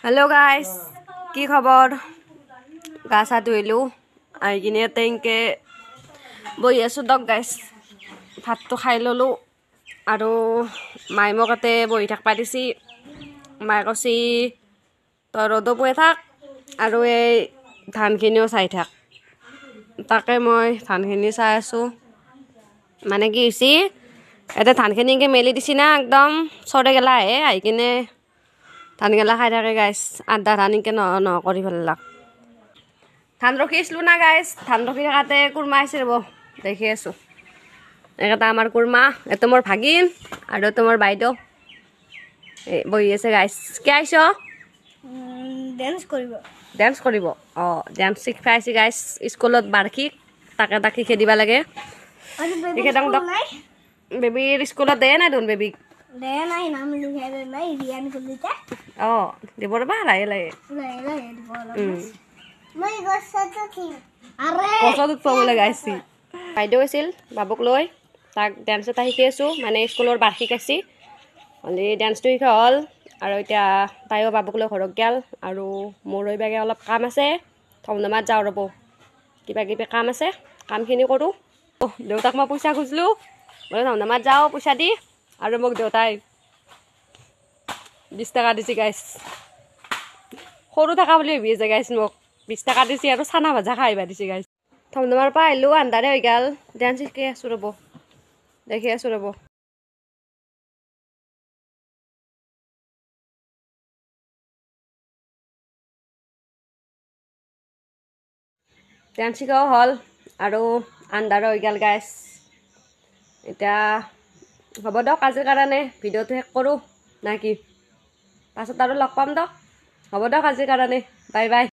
Hello' গাইছ, কি খবৰ? গা চা ধুইলোঁ, আহি কিনে টেংকে বহি আছোঁ দক গাইছ। ভাতটো খাই ল'লোঁ আৰু মায়ে মোক ইয়াতে বহি থাকবা দিছি। মায়ে কৈছি তই ৰ'দো পুৱাই থাক আৰু এই ধানখিনিও চাই থাক। তাকে মই ধানখিনি চাই আছোঁ। মানে কি হৈছে, এতিয়া ধানখিনি এনেকৈ মেলি দিছি না, একদম চৰে গেলা আহে, আহি কিনে ধান গেলা খাই থাকে গাইছ। আধা ধান এনেকৈ নহ নহ কৰি পেলাক। ধান ৰখি আছিলোঁ না গাইছ, ধান ৰখি থাকোঁতে কুৰমা আহিছে ৰ'ব, দেখি আছোঁ। এইকেইটা আমাৰ কুৰমা, এইটো মোৰ ভাগিন আৰু এইটো মোৰ বাইদেউ। এই বহি আছে গাইছ। কি আহিছ? ডেন্স কৰিব। ডেন্স কৰিব? অঁ, ডেন্স শিকবা আহিছে গাইছ, স্কুলত বাৰ্ষিক, তাকে তাক শিকাই দিব লাগে। বেবীৰ স্কুলত দিয়ে নাই দেখোন বেবীক? অঁ, দিব ৰ'বা লাহে লাহে। গছত উঠব বোলে গাইছি। বাইদেউ আছিল বাবুক লৈ, তাক ডেন্স এটা শিকি আছোঁ, মানে স্কুলৰ বাৰ্ষিক আহিছে, হ'লে ডেন্সটো শিকা হ'ল। আৰু এতিয়া তাইও বাবুক লৈ ঘৰত গ'ল আৰু মোৰ এইভাগে অলপ কাম আছে, ধমধমাত যাওঁ ৰ'ব, কিবা কিবি কাম আছে, কামখিনি কৰোঁ। দেউতাক মই পইচা খুজিলোঁ, বোলে ধমধমাত যাওঁ পইচা দি, আৰু মোক দেউতাই 20 টকা দিছে গাইছ। সৰু থকা বুলি ভাবি আছে গাইছ, মোক 20 টকা দিছে আৰু চানা ভাজা খাই আহিব দিছে গাইছ। ধমধমাৰ পৰা আহিলোঁ, আন্ধাৰে হৈ গ'ল, ডেন্স শিকি আছোঁ ৰ'ব, দেখি আছোঁ ৰ'ব। ডেন্স শিকাও হ'ল আৰু আন্ধাৰো হৈ গ'ল গাইছ। এতিয়া হ'ব দক, আজিৰ কাৰণে ভিডিঅ'টো শেষ কৰোঁ না কি? পাছত আৰু লগ পাম দক। হ'ব দক আজিৰ কাৰণে, বাই বাই।